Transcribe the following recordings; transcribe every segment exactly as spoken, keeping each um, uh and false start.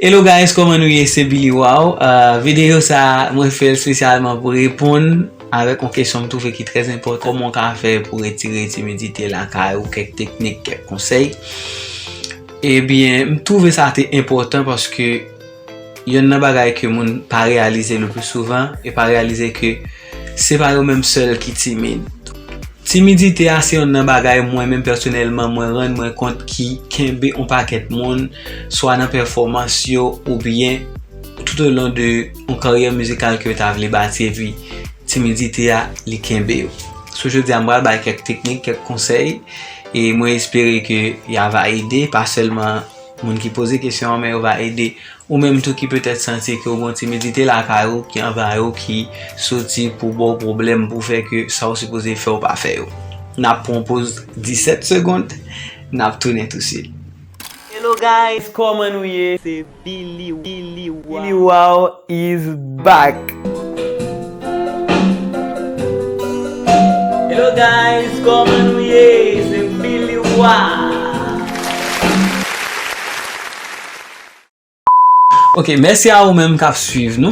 Hello guys, kòman nou ye? Se Billy Wow. Uh, videyo sa a, mwen fè l espesyalman pou reponn avèk yon kesyon m twouve ki trè enpòtan. Kòman w ka fè pou retire timidite lakay ou? Kèk teknik, kèk konsèy. Ebyen, m twouve sa te enpòtan paske yonn nan bagay ke moun pa reyalize le pli souvan, e pa reyalize ke se pa yo menm sèl ki timid. Timidite a se yonn nan bagay mwen menm pèsonèlman mwen rann mwen kont ki kenbe yon pakèt moun, swa nan pèfòmans yo oubyen toutolon de yon karyè mizikal ke yo ta vle bati, epi timidite a li kenbe yo. So jodi a m pral bay kèk teknik, kèk konsèy, e mwen espere ke y a va ede pa sèlman moun ki poze kesyon an, men yo va ede ou menm tou ki petèt santi ke w gen yon timidite lakay ou ki anvayi w, ki soti pou ba w pwoblèm pou fè ke sa w sipoze fè w pa fè yo. N ap pran yon poz disèt segonn, n ap tounen touswit. Hello guys, kòman nou ye? Se Billy, Billy Wow. Billy Wow is back. Hello guys, kòman nou ye? Se Billy Wow. Ok, mèsi a ou menm k ap swiv nou.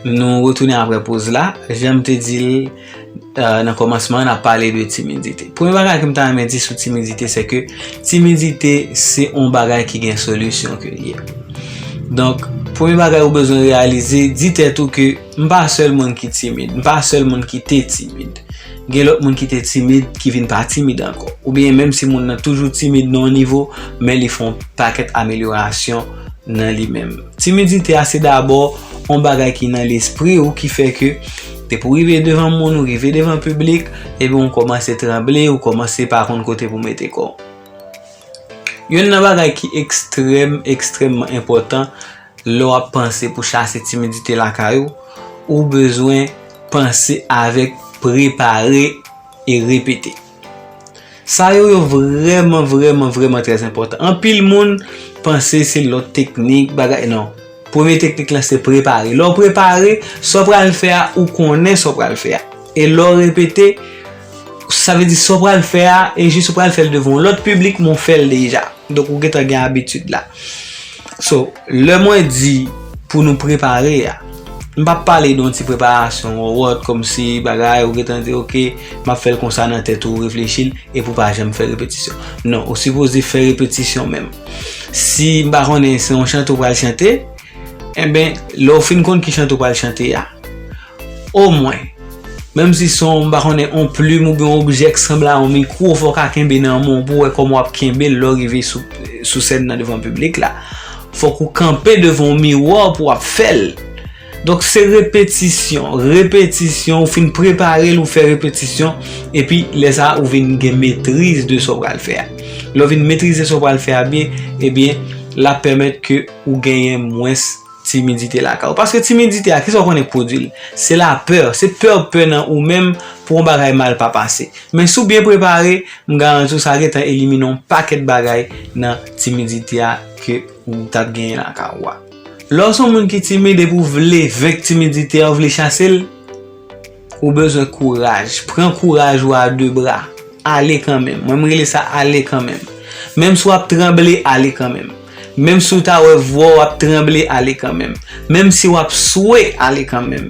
Nou retounen apre poz la. Jan m te di l, euh, nan kòmansman an, n ap pale de timidite. Premye bagay ke m ta renmen di sou timidite, se ke timidite se yon bagay ki gen solisyon ke l ye. Donk, premye bagay ou bezwen reyalize, di tèt ou ke m pa sèl moun ki timid, m pa sèl moun ki te timid. Gen lòt moun ki te timid, ki vin pa timid ankò. Oubyen menm si moun nan toujou timid nan yon nivo, men li fè yon pakèt amelyorasyon nan li menm. Timidite a se dabò yon bagay ki nan lespri w ki fè ke depi w rive devan moun, ou rive devan piblik, ebyen w kòmanse tranble, ou kòmanse pa konn kote pou mete kò w. Youn nan bagay ki ekstrèm, ekstrèmman enpòtan lè w ap panse pou chase timidite lakay ou, ou bezwen panse avèk prepare e repete. Sa yo, yo vrèman, vrèman, vrèman trè enpòtan. Anpil moun panse se lòt teknik, bagay, non. Premye teknik la se prepare. Lè w prepare, sa w pral fè a, ou konnen sa w pral fè a. E lè w repete, sa vle di sa w pral fè a, e jis ou pral fè l devan yon lòt piblik, men w fè l deja. Donk, ou gentan gen abitid la. So, lè mwen di pou nou prepare a, m p ap pale de yon ti preparasyon wòwòt, kòmsi bagay, ou gentan di, ok, m ap fè l konsa nan tèt ou, ou reflechi l, epi ou pa janm fè repetisyon. Non, ou sipoze fè repetisyon menm. Si, m pa konnen, se yon chante ou pral chante, enben, lè w fin konn ki chante ou pral chante a, omwen, menm si se yon, m pa konnen, yon plim oubyen yon objè ki sanble a yon mikwo, fò w ka kenbe nan men w pou w wè kòman w ap kenbe l lè w rive sou, sou sèn nan devan piblik la. Fòk ou kanpe devan yon miwa pou w ap fè l. Donk, se repetisyon, repetisyon, ou fin prepare l, ou fè repetisyon, epi lè sa a, ou vin gen metriz de sa w pral fè a. Lè w vin metrize sa w pral fè a byen, ebyen, l ap pèmèt ke ou genyen mwens timidite lakay ou. Paske timidite a, kisa w konnen k pwodui l? Se lapè, se pè w pè nan ou menm pou yon bagay mal pa pase. Men si w byen prepare, m garanti w sa gentan elimine yon pakèt bagay nan timidite a ke ou t ap genyen lakay ou a. Lè w se yon moun ki timid epi w vle venk timidite a, w vle chase l, ou bezwen kouraj. Pran kouraj ou a de bra. Ale kanmenm. Mwen, m rele sa ale kanmenm. Menm si w ap tranble, ale kanmenm. Menm si w ta wè vwa w ap tranble, ale kanmenm. Menm si w ap swe, ale kanmenm.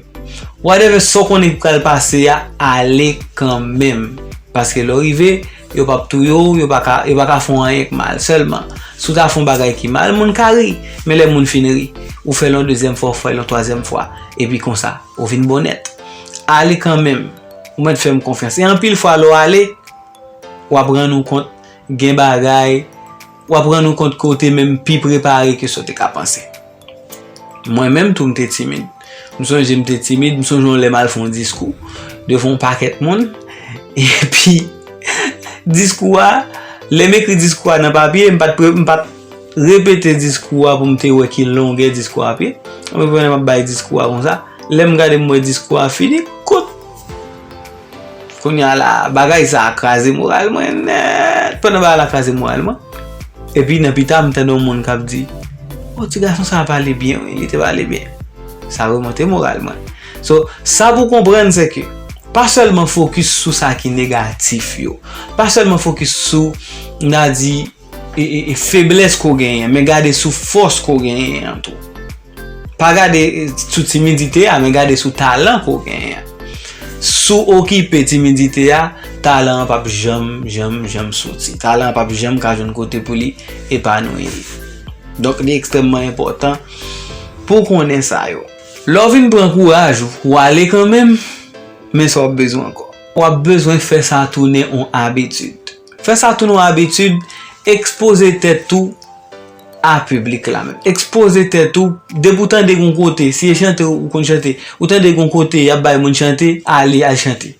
Whatever sa w konnen ki pral pase a, ale kanmenm. Paske lè w rive, yo p ap touye w, yo pa ka, yo pa ka fè w anyen k mal. Sèlman, si w ta fè yon bagay ki mal, moun ka ri. Men lè moun fin ri, ou fè l yon dezyèm fwa, ou fè l yon twazyèm fwa. Epi konsa, ou vin bon nèt. Ale kanmenm. Ou mèt fè m konfyans. E anpil fwa, lè w ale, w ap rann ou kont, gen bagay, w ap rann ou kont ke w te menm pi prepare ke sa w te ka panse. Mwen menm tou, m te timid. M sonje m te timid, m sonje yon lè m al fè yon diskou devan yon pakèt moun. Epi, diskou a, lè m ekri diskou a nan papye, m pa t pre-, m pa t repete diskou a pou m te wè ki longè diskou a ap ye. Mwen pandan m ap bay diskou a konsa, lè m gade m wè diskou a fini, kout! Kounye a la, bagay sa a kraze moral mwen nèt. Pandan bagay la kraze moral mwen, epi nan pita, m tande yon moun k ap di, "O, ti gason sa a pale byen, wi, li te pale byen." Sa remonte moral mwen. So, sa pou konprann, se ke pa sèlman fokis sou sa ki negatif yo. Pa sèlman fokis sou, n a di, e, e, e feblès ke w genyen, men gade sou fòs ke w genyen an tou. Pa gade, e, sou timidite a, men gade sou talan ke w genyen an. Si w okipe timidite a, talan an p ap janm, janm, janm soti. Talan an p ap janm ka jwenn kote pou li epanouyi li. Donk, li ekstrèmman enpòtan pou w konnen sa yo. Lè w vin pran kouraj ou, w ale kanmenm, men sa w ap bezwen ankò. W ap bezwen fè sa tounen yon abitid. Fè sa tounen yon abitid, ekspoze tèt ou a piblik la menm. Ekspoze tèt ou, depi w tande gon kote, si e chante ou konn chante, ou tande gon kote y ap bay moun chante, ale al chante.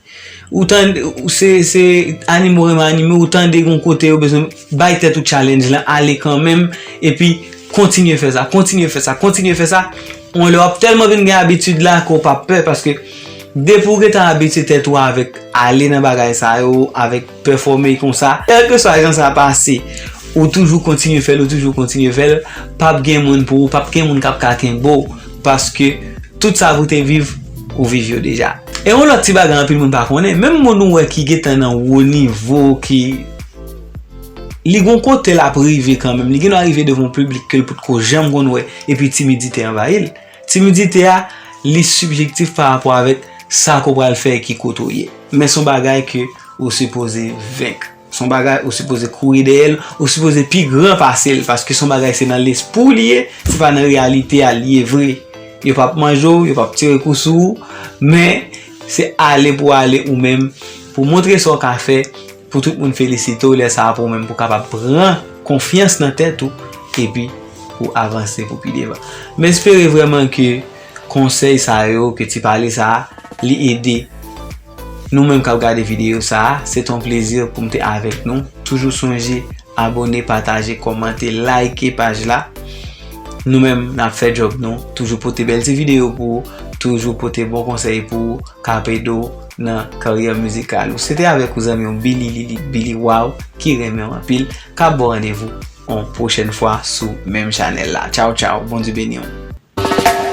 Ou tande, ou se, se anime ou renmen anime, ou tande gon kote yo bezwen bay tèt ou challenge lan, ale kanmenm, epi kontinye fè sa, kontinye fè sa, kontinye fè sa. Yon lè w ap tèlman vin gen abitid la ke w p ap pè, paske depi w gentan abitye tèt ou avèk ale nan bagay sa yo, avèk pèfòme konsa, kèlkeswa jan sa pase, ou toujou kontinye fè l, ou toujou kontinye fè l, p ap gen moun pou ou, p ap gen moun k ap ka kenbe w, paske tout sa pou te viv, ou viv yo deja. E yon lòt ti bagay anpil moun pa konnen, menm moun ou wè ki gentan nan wo nivo, ki li gon kote l ap rive kanmenm, li gendwa rive devan yon piblik ke l potko janm konn wè, epi timidite anvayi l. Timidite a, li sibjektif pa rapò avèk sa ke w pral fè e ki kote w ye. Men se yon bagay ke ou sipoze venk. Se yon bagay ou sipoze kouri dèyè l, ou sipoze pi gran pase l, paske se yon bagay se nan lespri w li ye, se pa nan reyalite a li ye vre. Yo p ap manje w, yo p ap tire kou sou ou, men se ale pou w ale ou menm, pou w montre sa w ka fè, pou tout moun felisite w, lè sa a pou ou menm pou w kapab pran konfyans nan tèt ou, epi pou w avanse pou pi devan. M espere vrèman ke konsèy sa yo, ke ti pale sa a, li ede nou menm k ap gade videyo sa a. Se te yon plezi pou m te avèk nou. Toujou sonje abòne, pataje, kòmante, like paj la. Nou menm, n ap fè djòb nou. Toujou pote bèl ti videyo pou ou. Toujou pote bon konsèy pou ou k ap ede w nan karyè mizikal ou. Se te avèk ou zanmi w Billy Lili, Billy Wow, ki renmen w anpil, k ap ba w randevou yon pwochèn fwa sou menm chanèl la. Tchaw, tchaw. Bondye beni w.